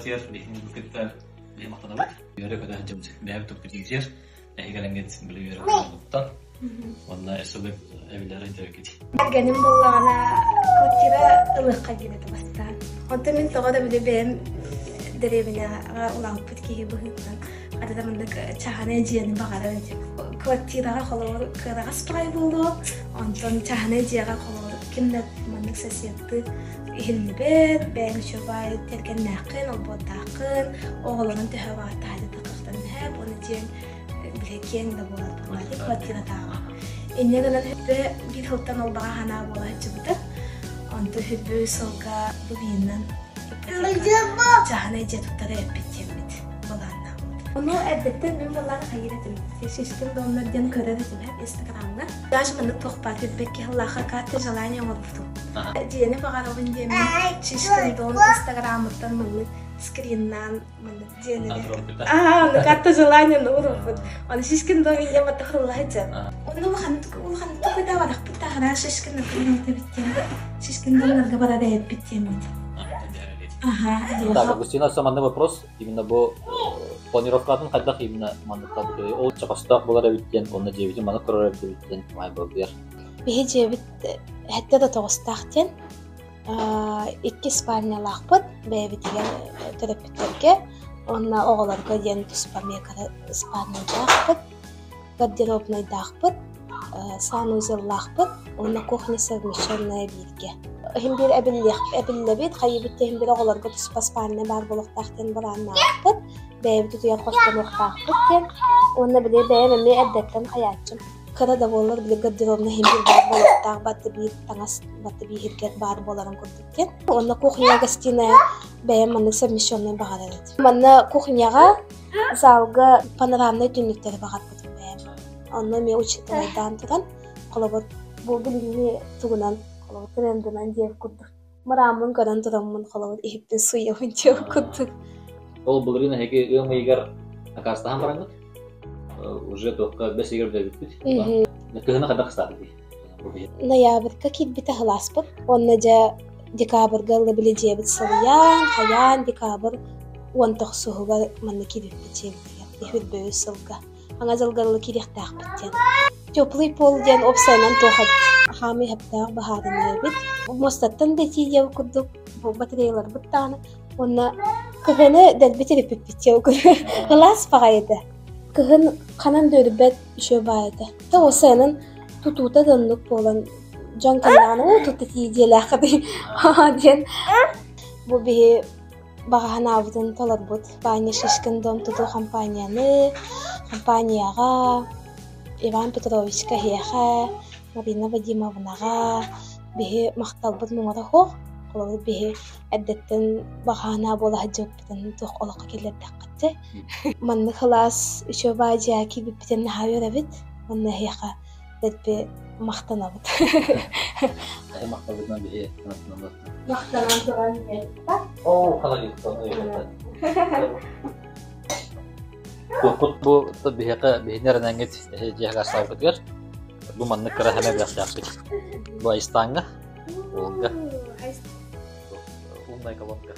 студиятыгар биһигини кытта биһи махтанабыт. Үөрэ-көтө сылдьабыт. Бэйэбит туппутугар эһиги кэлэҥҥит били үөрэ-көтө Уонна өссө да эбилэр интервью Кэргэним буоллаҕына квартира ылыахха диэн этэ бастаан. Онтон мин тоҕо да били бэйэм дэриэбинэҕэ улааппыт киһи быһыытынан хата да маннык чааһынай дьиэни баҕарар этим. Квартираҕа холобур кыараҕас баҕайы буолуо, онтон чааһынай дьиэҕэ холобур ким да маннык соседты иһиллибэт, бэйэҥ үчүгэй кэргэннээххин, олбуордааххын, оҕолорун төһө баҕар таһырдьа таххахтарын уонна дьиэҥ бile киэҥ да буолар буолаати квартиратааҕа. Инньэ гынан хүппэ биир сылтан ол баҕа санаа буола сылдьыбыта. Онто хүппү сылга бу бииннэн чааһынай дьиэ туттара эппит диэммит былааннаахпыт. Ону эрдэттэн мин былаан хайыр этим. Шишкин домнор диэн көрөр этим инстаграмҥа. Даже маннык туох баар хүппэкки сыллаахха карта желание оҥорбутум. Дьиэни баҕарабын диэммин Шишкин дом инстаграмыттан маннык скриннаан маннык диэнини аа карта желание ууруппут. Оны Шишкин дом инде матахыллаһыча. Оны улахан улахан тукуйда барахпыт тахара Шишкин Шишкин домнарга бара бэйэппит диэммит. Ага. Так, Агустина, манны вопрос именно бу планировкатын хайдах именно маннык талбыт ол чакастаах булар эбит диэн онно дьиэбитин маннык турар эбит диэн май болдуйар. Биһи дьиэбит хэттэ да тоҕустаах диэн Икки спальнялаахпыт бэйэбитигэр төрөппүттэргэ уонна оҕолорго диэн туспа миэкэрэ спальнайдаахпыт, гардеробнайдаахпыт, санузеллаахпыт уонна кухня совмещенная бииргэ. Иһин биир эбиллэбит, хайыыбыт иһин биир оҕолорго туспа спальня баар буолуохтаах диэн былааннаахпыт, бэйэбит утуйар хостонуохтаахпыт диэн. Уонна били бэйэм эмиэ эрдэттэн хайааччым. Кыра да буоллар били гардеробнай иһин биир баар буолуохтаах барыта биир таҥас барыта бииһиргэр баар буоларын курдук диэн. Уонна кухня гостиная бэйэм маннык совмещенный баҕарар этим. Манна кухняҕа залга панорамнай түннүктэри баҕарбытым бэйэм. Онно эмиэ учитывайдаан туран, холобур, бу билиҥҥи тугунан, холобур, трендынан диэн курдук мырааммын көрөн тураммын, холобур, иһиппин сууйабын диэн курдук. Ол былырыын эһиги ыам ыйыгар акаастаһан бараҥҥыт, уже туохха бэс ыйыгар бүтэрбиппит. Кыһыны хайдах ыстаатыгый? Ноябрьга киирбитэ сылааспыт уонна дьэ декабрьга ыла били дьиэбит сылыйан, хайаан декабрь 19-угар манна киирбиппит дьиэбитигэр үһүрбэбит сылга. Аҥа дьылга ыла киириэхтээхпит диэн. Теплый пол диэн уопсайынан туох эбит. Хаамыы сөптөөх быһаарыныы эбит. Муостаттан да итии диэбит курдук бу батареяларбыт даҕаны уонна кыһыны дэлби тириппиппит диэбит курдук. Ылаас баҕайы этэ. Кыһын ханан да үрбэт үчүгэй баҕайы этэ. Уопсайынан тутуута да оннук буолан дьон кэллэҕинэ уу тут итии дьиэлээххитий диэн бу биһи баҕа санаабытын толорбут Ваня Шишкин дом тутуу компанияны компанияҕа Иван Петровичка эһиэхэ Марина Вадимовнаҕа биһи махталбыт муҥура суох холобур биһи эрдэттэн баҕа санаа буола сылдьыбыппытын туох олоххо киллэрдэххит дьэ маннык сылаас үчүгэй баҕайы дьиэҕэ киирбиппитин наһаа үөрэбит уонна эһиэхэ дэлби махтанабыт. Махталбытынан биһи Махтанан туран Оо, Туохпут бу биһиэхэ биһини эрэнэҥҥит дьиэҕэ астаабытыгар бу маннык кыра хэмэ бэхтээхпит. Бу Айстааҥҥа, Волга, умная колонка.